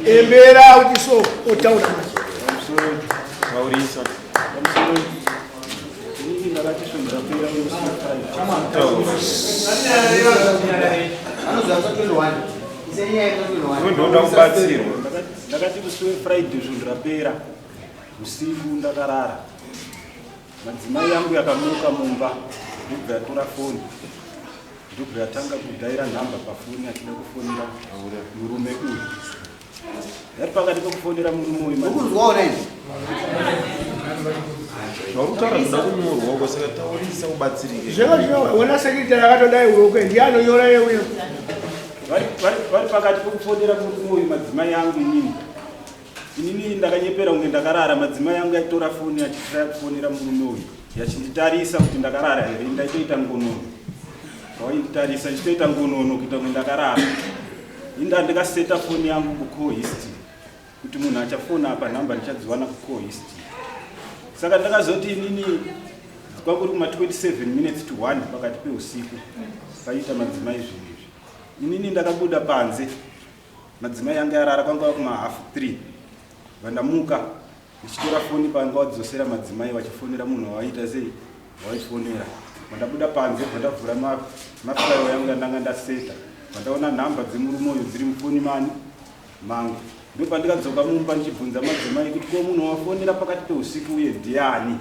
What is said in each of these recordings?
Embera kuti so otaura manje. Taurisa. Ndoda kubatsirwa. Ndakati musi weFriday svondo rapera usiku ndakarara. Madzimai yangu yakamuka mumba ndobva yatora foni ndobva yatanga kudhaira nhamba pafoni achida kufonera murume uyu. Yari pakati pekufonera murume uyu. Ukunzwaona izvi? Zvauri kutaura zvinoda kunyorwa uko saka taurisa ubatsirike. Zvino zvino wona secretary akatodai uko ndiye anonyora yeuyo. Vari pakati pekufonera murume uyu madzimai angu inini. Inini ndakanyepera kunge ndakarara, madzimai angu aitora foni achitraya kufonera murume uyu. Yachinditarisa kuti ndakarara here, ndaitoita ngonono. Pawainditarisa ndichitoita ngonono kuita kunge ndakarara. Inda ndikaseta foni yangu kucall history kuti munhu achafona apa nhamba ndichadziwana kucall history. Saka ndakazoti inini kwakuri kuma 27 minutes to 1 pakati peusiku paiita madzimai zvinhu izvi. Inini ndakabuda panze madzimai anga yarara kwanga kuma half 3 vandamuka ndichitora foni panga wadzosera madzimai vachifonera munhu wawaita sei waifonera. Vandabuda panze vandavhura mafayo yangu yandanga ndaseta vandaona nhamba dzemurume uyu dziri mufoni mani mangu. Ndopandikadzoka mumba ndichibvunza madzimai kuti ko munhu wafonera pakati peusiku uye ndiani.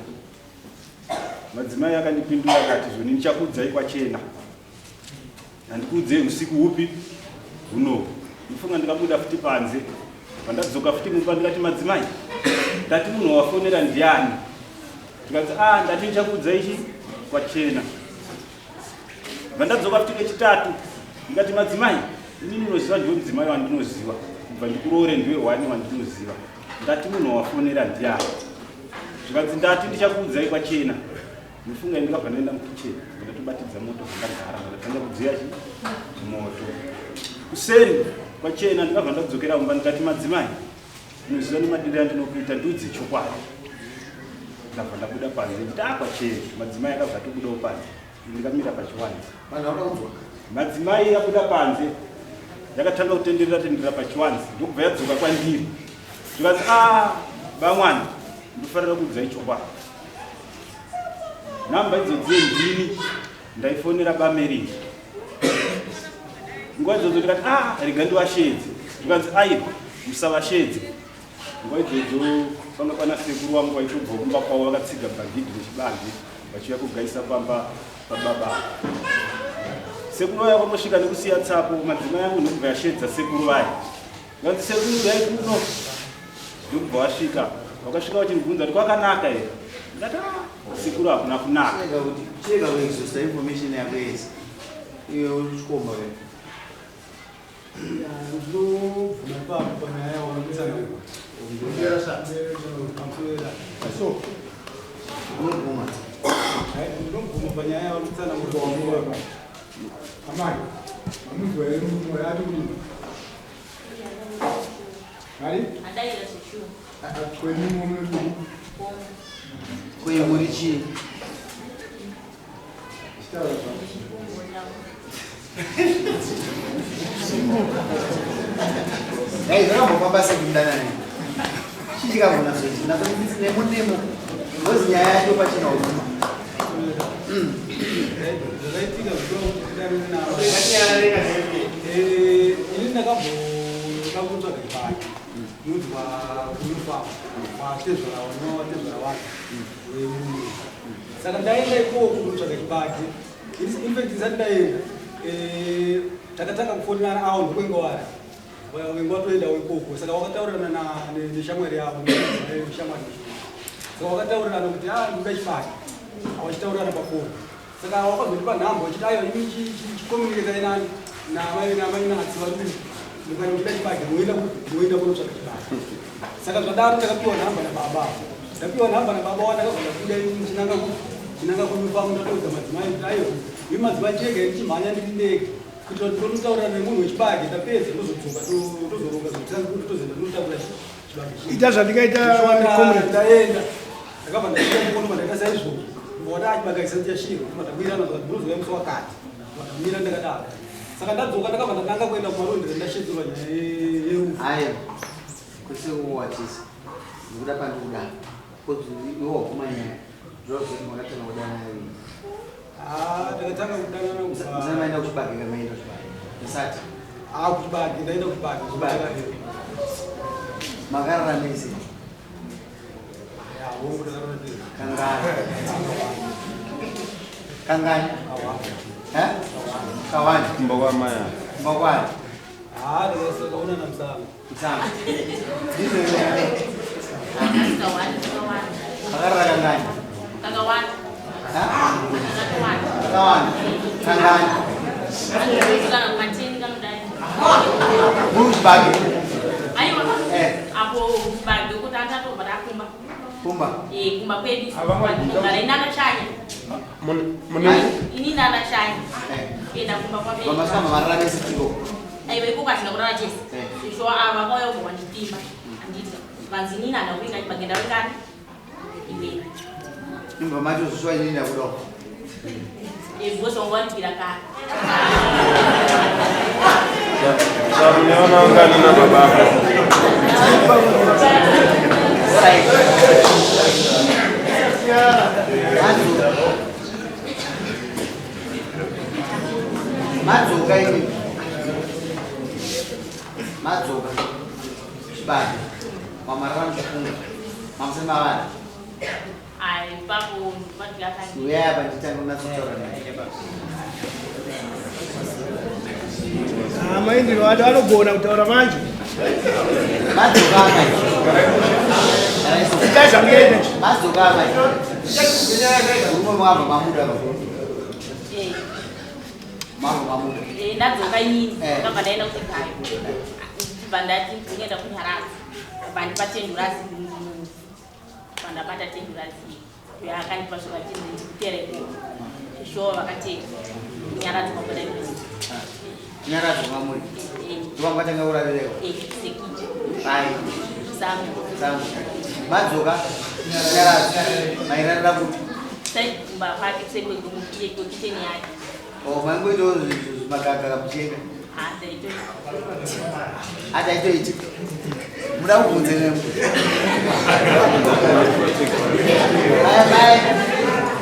Madzimai akandipindura akati zvoni ndichakuudzai kwachena. Handikuudzei usiku hupi hunohu. Ndifunga ndikabuda futi panze. Pandadzoka futi mumba ndikati madzimai ndati munhu wafonera ndiani. Ndikanzi ah ndati ndichakuudzai chi kwachena. Vandadzoka futi kechitatu ndikati madzimai inini ndinoziva ndiwe mudzimai wandinoziva kubva ndikuroore ndiwe wani wandinoziva. Ndati munhu wafonera ndiani. Zvikanzi ndati ndichakuudzai kwachena. Ndifunga ndikabva ndaenda mukitchen ndatobatidza moto ndagara ndatanga kudziya chi moto. Kuseni kwachena ndikabva ndadzokera kumba ndikati madzimai unoziva nemadiro andinokuita ndiudze chokwadi. Ndabva ndabuda panze nditi ah kwachena madzimai akabva atobudawo panze ndikamira pachiwanze. Madzimai abuda panze yakatanga kutenderera tenderera pachiwanze ndokubva yadzoka kwandiri zvikanzi ah bamwana ndofanira kuudzai chokwadi. Nhamba idzodzo ndini ndaifonera baMary. Nguva idzodzo ndikati ah rega ndivashedze. Zvikanzi aiwa musavashedze. Nguva idzodzo panga pana sekuru wangu vaitobva kumba kwavo vakatsiga bhagidhi rechibage vachiuya kugaisa pamba pababa. Sekuru vaya vakangosvika nekusiya tsapo madzimai angu ndokubva yashedza sekuru vaya. Vanzi sekuru uyai kuno. Ndokubva vasvika. Vakasvika vachindibvunza kuti kwakanaka here? Ndikati ah sekuru hakuna kunaka. Chega kuexhausta information yako yese. Iwe uchikomba wewe. Ndinobvuma ipapo panyaya yawanotsanangura. So Unobvuma. Ndinobvuma panyaya yawanotsanangura. Amai, mamunzwa here murume uyu ati kudii? Ari? Adaira zveshuwa. Kwenyu munoti Kwenyu muri chii? Chitaura zvako. Dai zvakambofamba sei kumudanana? Chii chikambonatsoitika? Natsokuti nemo nemo. Ngozi nyaya yacho pachena uruma. Zvakaitika zvinodanana. Ini ndakamboda kutsvaga ibaki inonzi kunofamba kwatezvara wanowatezvara wake wemurume. Saka ndaenda ikoko kunotsvaga chibage. In fact ndisati ndaenda takatanga kufonera avo ndokwenge wari wenge watoendawo ikoko. Saka wakataurirana neshamwari yavo neshamwari saka wakataurirana kuti ah ndinoda chibage awachitaurirana pafoni. Saka wakazondipa nhamba wachiti aiwa imi chicommunicate nani namai namai natsi vari mukana muchida chibage moenda kunotsvaga chibage. Saka zvadaro ndakapiwa nhamba nababa. Ndapiwa nhamba nababa wa ndakabva ndabuda chinanga chinanga kunyufamu ndatoudza madzimai kuti aiwa imi madzimai chega ndichimhanya ndiri ndega kuitira kuti ndonotaurira nemunhu wechibage ndapedza ndozodzoka tozoronga zvekuti tozoenda ndonotakura chibage. Ita zvandikaita comrade. Ndaenda ndakabva ndaita mukono mandaita saizvozvo ndobva chibage chisati chashirwa ndobva ndakwirana zvakanzi munozouya musi wakati ndobva ndamira ndakadaro. Saka ndadzoka ndakabva ndatanga kuenda kumarondera ndashedzerwa nyaya yerufu. Aiwa. Kwese kuwatisa. Ndikuda pandikuda. Kuti iwe wabvuma nyaya. Zvozvo makatanga kudanana rini. Ah, ndakatanga kudanana kubva Musana maenda kuchibage kana maenda kuchibage. Musati. Ah, kuchibage, ndaenda kuchibage. Kuchibage. Makarara mese. Ya, hongu ndakarara ndega. Kangani. Kangani. Eh? Kawani. Kumba kwamaya. Kumba kwani. Ah, ndakaona namusana. Musana. Ndizvo here? Makarara kangani? Kakawanda. Ha? Kakawanda. Kakawanda. Kangani. Kana kumateni kanodai. Muri kuchibage. Aiwa. Eh. Apo kuchibage kuti andatobva takumba. Kumba. Eh, kumba kwedu. Tinogara ini ndakashanya. Mune Ini ndakashanya. Eh. Kuenda kumba kwabe. Vamasvika mamarara mese tiko. Aiwa ikoko hatina kurara chese. Eh. Sezvo ava vakauya kubva kwanditimba. Handiti. Vanzi inini handina kuinga chibage ndawingani. Iwe. Imba macho zviswa inini ndakuda. Eh, because wanga wandibira kare. Mune vana vangani nababa ako? Alright. Madzoka. Madzoka ini. Madzoka. Chibage. Mamarara muchifunga. Mamusana mavana. Ai, ipapo ndikati Uyai apa nditanga kunatsotaura naye. Ah, maindiro acho anogona kutaura manje. Madzoka amai. Itai zvamunoita izvi. Madzoka amai. Murume mwabva mamuda pa. Eh. Mwabva mamuda. Eh, ndadzoka inini Eh. ndabva ndaenda kuchigayo ndibva ndati ndinoenda kunyaradza ndabva ndipa tendurazi bva ndabata tendurazi uyo akandipa zvakati ndikutera ikoko shuwa vakatenda kunyaradza kwamboda Nyaradzo mamuri. Ndokwamakatanga kurarireko. sekiti Ai. sango Sango. Madzoka. Nyaradzo. Mairarira kuti. saigumba kwake kuseri kwekiteni yake. Oh, mangoitawo zvimagagaka muchienda. Handaito. Ati aitoiti. Muda kubvunze nemo.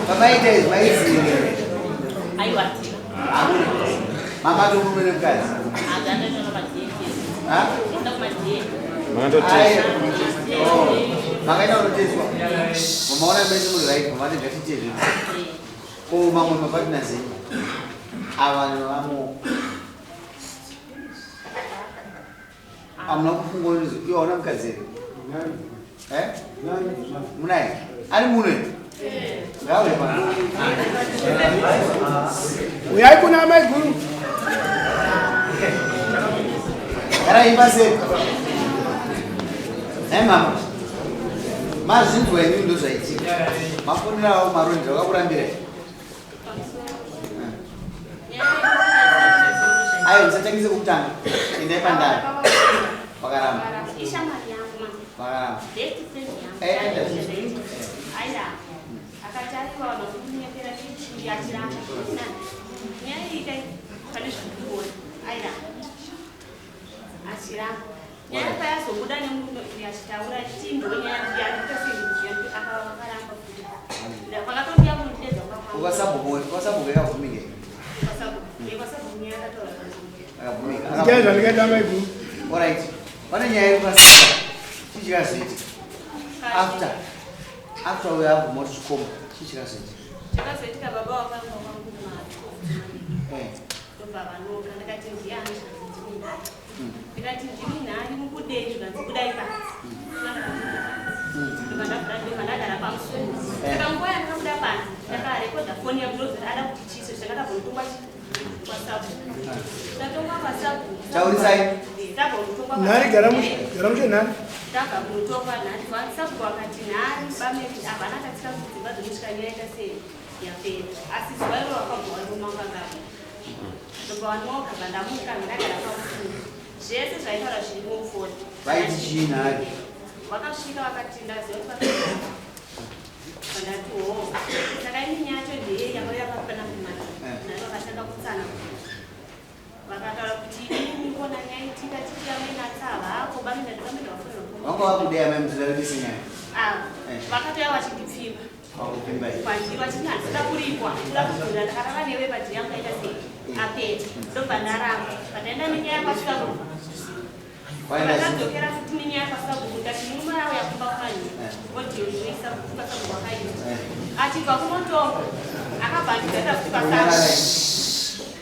Pamaita izvi maizive. Aiwa tina. Hamuna. Mama tomurume nemukadzi. Handandaitona madna. Ha? Enda kumadna. Makatotesta. Oh, makaita kunoteswa. Mamaona mese muri right, mamati ngatiite zvinhu. Ko mamwe mapartners enyu. Ava vamwe hamuna kufunga kuti iwe hauna mukadzi here? Eh? Munaye? Ari muno here? Ngauye pano. Uyai kuna amai guru. Garai paseri. Nhai mama. Mazvinzwa inini ndozvaitika. Mafonerawo marondera vakakurambira. Ayo musatangise kukutanga. Endai pandari. Vakaramba. Ishamwari yangu mama. Vakaramba. Best friend yangu. Eh, enda. Airamba. Akati aiwa vanokunyepera chichi achiramba. Nyaya iyi kai pane zvandikuona. Airamba. Achiramba. Nyaya payazobuda nemurume uyu achitaura achiti ndo nyaya yaita sei akaramba futi. Vakatondiya kunondidedza kwakwangu. Ukasabhuku yakabvumike. Kwasabhuku nyaya yakataura. Akabvumika. Itai zvandikaita amai guru. Alright. Pane nyaya yekukasika. Chii chakazoitika? After. After uyo abvuma kuti chikomba. Chii chakazoitika? Chakazoitika baba wakanga wangu kuma Eh. ndobva vanoka ndakati ndiani zvikanzi ndini nhari ndikati ndini nhari mukudei zvikanzi budai panze ndobva ndabva ndagara pamusuwo saka nguva yandakabuda panze ndakarekodha foni yangu ndozoti ada kuti chiso chakadabva kutongwa kwasabhuku tatongwa kwasabhuku Taurisai. tabva kutongwa Nhari gara mushe, gara mushe nhari. tabva kunotongwa nhari sabhuku akati nhari bameti havana katsika kudzimba dzokusvika nyaita sei yapera asi zuva iro vakabva varumangangavo ndobva vanoka bva ndamuka ndagara pamusuwo zvese zvaitaura zviri mufoni. Vaiti chii nhari? Vakasvika vakati ndaziva kuti ndati ho saka ini yacho ndeye yakauya papana kumata nai vakatanga kutsana vakataura kuti inini kona nyaitika chichiamena tsava ako bamina bamina vafanira vakudai amai muzivarebese nyaya. Ah, vakatouya vachindipfimba. Vakupfimba here? Kwandiri vachiti handisida kuripwa, kuda kubvunza ndakarara newe but yangu yaita sei? Apeta. Ndobva ndaramba. Pandaenda nenyaya kwasabhuku. Ndakadzokera futi nenyaya kwasabhuku ndikati murume auya kumba kwanyu. Audio inoisa kwasabhuku wakaita. Achibva kunotonga akabva andibata futi pasabhuku.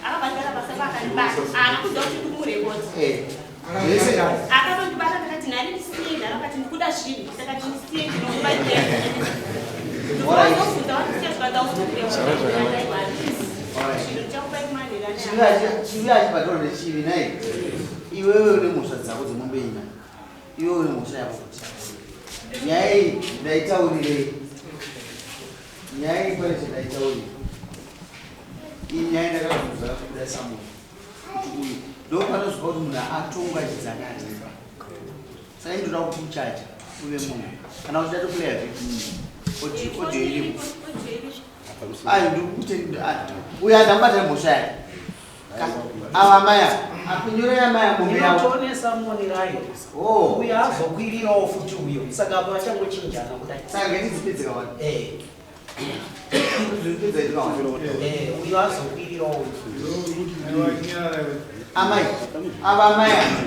Akabva andibata pasabhuku akandibata. Haana kuziva kuti ndikumurekodi. Akatondibata ndakati nhari ndisiye nhari akati ndikuda zvinhu ndakati ndisiye ndinokuba ndozobvunza vandisiya zvikanzi autokurekodaiwa zvinhu ndichakupai kumanhera. Chivi achibhadharwa nechivi nai. Iwewe une mhosva dzako dzemombe ina. Iwewe une mhosva yako kuti nyaya iyi ndaitaurirei. Nyaya iyi pane chandaitaurira. Iyi nyaya ndakabvunza kubuda samunhu kuti uyu ndopanozwa kuti munhu atonga chidzakati. Saka indoda kuti uchacha uve munhu kana uchida toplaya video audio iripo. Ayi ndikuti uyu andamubata mhosva yake. Ava amai ava apinyorai amai ava mombe yavo. Inotonesa monerayo. Oh. Uyo azokwirirawo futi uyo. Saka apa vachangochinjana kudai. Saka ngatidzipedze kawani. Eh. Dzipedze kawani. Eh, uyo azokwirirawo uyo. Amai, ava amai ava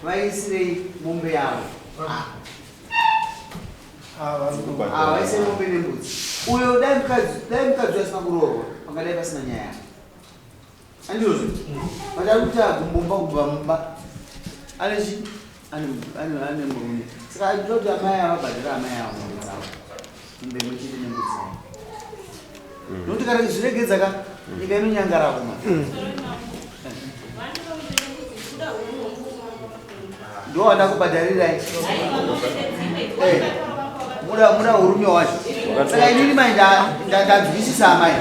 vaisirei mombe yavo. Ava vaisirei mombe nembudzi. Uyo dai mukadzi dai mukadzi asina kuroorwa pangadai pasina nyaya yake. Andizvo. Vatari kuti agumbomba kubva mumba. Ane chi ane ane ane murume. Saka ndinoti amai ava vabhadhara amai ava mombe dzavo. Mombe imwe chete nembudzi yavo. Nokuti kana zviregedza ka nyika inonyangara kuma. Ndowada kubhadharirai. Eh, muda muda urume wacho. Saka inini mai ndanzwisisa amai.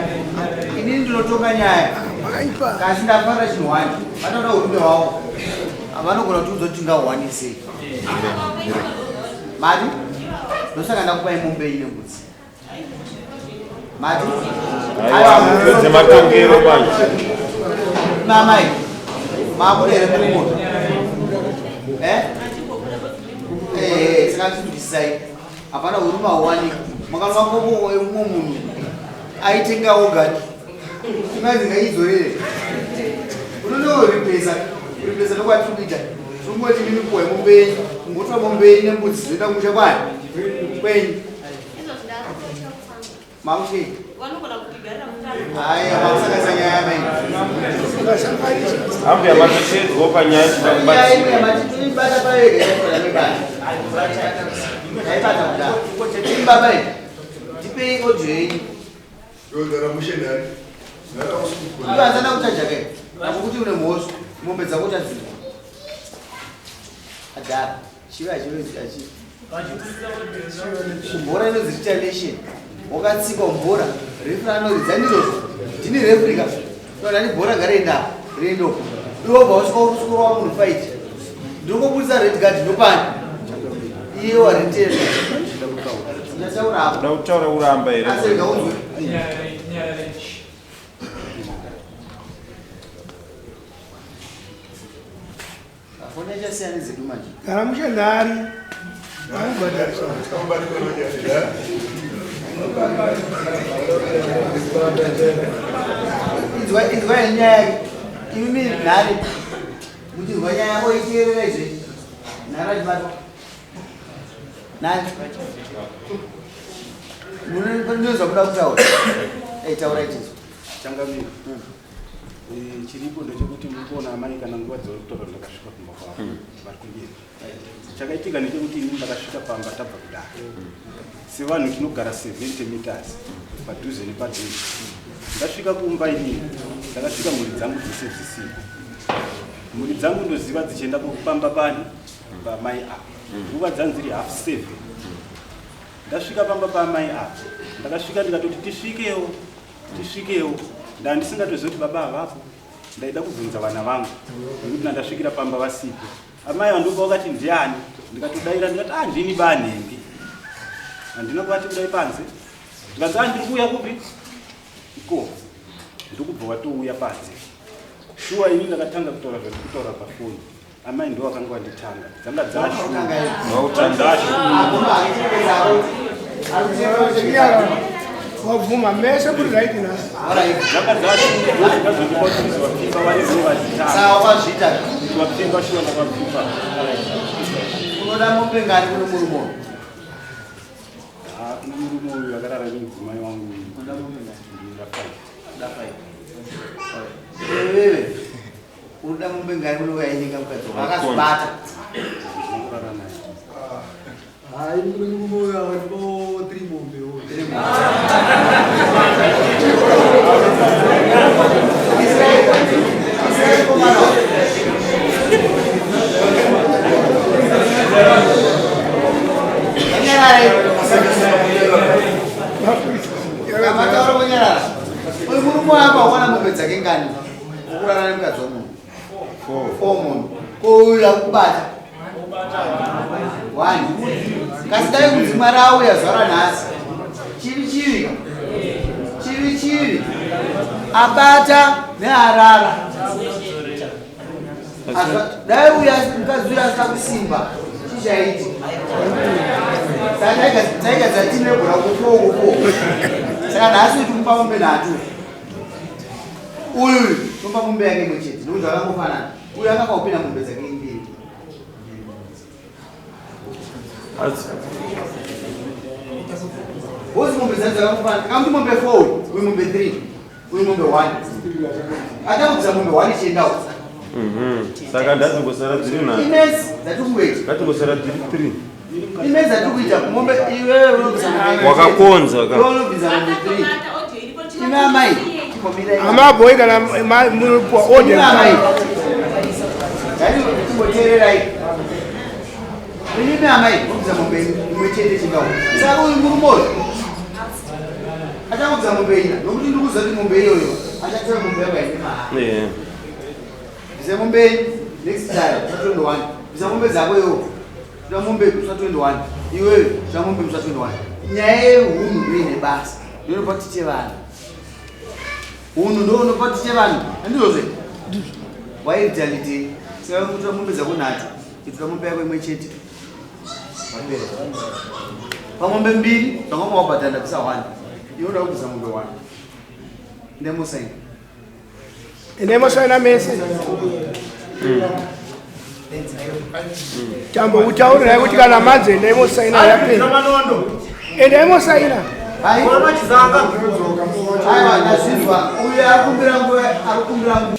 Inini ndinotonga nyaya. Kasi ndafarira chinhu wani. Vanoda urume hwavo. Vanogona kutiudza kuti tingahuwanisei. Mati? Ndosaka ndakupai mombe ine mbudzi. Mati? Aiwa, dzematongero manje. Mamai. Mabuda here muri moto? Eh? Eh, saka tinzwisisai. Hapana huruma huwanika. Makanwa kobo umwe munhu aitenga oga. Inganzi ngaidzorere. Unonoripesa. Kuripesa ndokwatiri kuita. Tongoti mimi kuwa mombe yenyu. Kungotora mombe yenyu nembudzi dzoenda kumusha kwani? Kwenyu. Makuti. Haya, makusanganisa nyaya mai. Ambuya matoshedzwa panyaya Nyaya imwe yamati toibata payo yega yaibata. Yaibata kudaro. Baba iyi. Tipei audio yenyu. Ndogara mushe ndari. Iwe asana kuchaja kai. Nakuti une mhosva. Mombe dzako uchadzidya. Adhara. Chive achive achi. Kumbora inonzi retaliation. Wakatsikwa mbora. Referee anoridza ndizvozvo. Ndini referee ka. Ndani bhora ngarienda. Riende uko. Iwe wobva wasvika usvikora munhu fight. Ndinongobudisa red card ndopani. Iye waretera. Ndataura apo. Uda kutaura uramba here? Asi rega unzwe. Foni yachasiyana nedzedu manje. Gara mushe nhari. Vanobhadharisa. Inzwa inzwa nyaya yake. Imi nhari. Muchinzwa nyaya yako ichiteerera izvi. Nhari achibatwa. Nani? Munozwa kuda kutaura. Eh, taura ichizwa. Changamire. Eh, chiripo ndechekuti muri kuona amai kana nguva dzekutora ndakasvika kumba kwavo vari kunyika. Chakaitika ndechekuti ini ndakasvika pamba tabva kudare. Sevanhu tinogara 70 meters padhuze nepadhuze. Ndasvika kumba inini ndakasvika mhuri dzangu dzese dzisipo. Mhuri dzangu ndoziva dzichienda kupamba pani pamai apa. Nguva dzanziri 7:30. Ndasvika pamba paamai apa ndakasvika ndikatoti tisvikewo tisvikewo ndandisingatozivi kuti baba havapo. Ndaida kubvunza vana vangu nekuti ndandasvikira pamba vasipo. Amai vandopa vakati ndiani, ndikatodaira ndikati ah ndini banhembi. Handina kuvati kudai panze. Ndikanzi ah ndiri kuuya kupi ikoko. Ndokubva watouya panze. Shuwa ini ndakatanga kutaura zvandiri kutaura pafoni. Amai ndiwo vakanga vanditanga. Dzanga Wakutanga iwe. dzashu. Hakuna Chinyarara. Wabvuma mese kuri right nhasi. Dzanga dzashu. Ndazondipa kuti ndizovapfimba vari ivo vanditanga. Saka wakazviita. Kuvapfimba shuwa ndakavapfimba. Unoda mombe ngani kune murume uyu? Ah, kune murume uyu akarara nemudzimai wangu uyu. Unoda mombe ngani? Ndinoda five. Unoda five. Alright. Iwewe unoda mombe ngani kune waininga mukadzi wako? Akazobata. Ndinokurara naye. Hayi murume uyu akatipo three mombe uyu. Three mombe. Mataura kunyarara. Uyu murume apa waona mombe dzake ngani? Ukurara nemukadzi womunhu. Four mombe. Ko uyu akubata? One. Kasi dai mudzimai rauya zuva ranhasi. Chivi chivi ka? Chivi chivi. Abata nearara. Dai uya mukadzi uya asina kusimba chichaiti. Saka taigadzira timu yebhora kufour kufour. Saka nhasi uyu tikupa mombe nhatu. Uyu tomupa mombe yake imwe chete nekuti zvakangofanana. Uyu akafa kupinda mombe dzake mbiri. Wozi mombe dzake dzakangofanana. Kamuti mombe 4 uyu, uyu mombe 3, uyu mombe 1. Atakubvisa mombe 1 ichiendawo. Saka ndadzingosara dziri nhatu. Imezi dzatikungoita. Ngatingosara dziri three. Imezi dzatikuita mombe iwewe unobvisa mombe. imwe chete. Wakakonza ka. Iwe unobvisa mombe 3. Vakatobata audio iripo Imi amai, chimbomirai. Amabhoi kana muripo Imi order. amai. Ngati chimboteererai. Imi amai, unobvisa mombe imwe chete chingawo. Saka uyu murume uyu achakubvisa mombe ina nokuti ndikuziva kuti mombe iyoyo achatora mombe yako yaine mahara. Eh. Bvisa mombe next time musa 21. Bvisa mombe dzako iwewe. Bvisa mombe musa 21. Iwewe bvisa mombe musa 21. Nyaya yehunhu ndoine basa. Ndoinopa tiche vanhu. Hunhu ndoinopa tiche vanhu. Handizvozve? Waireality. Saka kutora mombe dzako nhatu. Itora mombe yako imwe chete. Wapera. Pamombe mbiri zvanga wabhadhara ndabvisa 1. Iwe unoda kubvisa mombe 1. Ndemusaini. Ende mosaina mese. Tambo kutaurirai kuti kana manzi endai mosaina yapera. Endai mosaina. Aiwa, ndazvinzwa. Uyu ari kumbira nguva, ari kumbira nguva.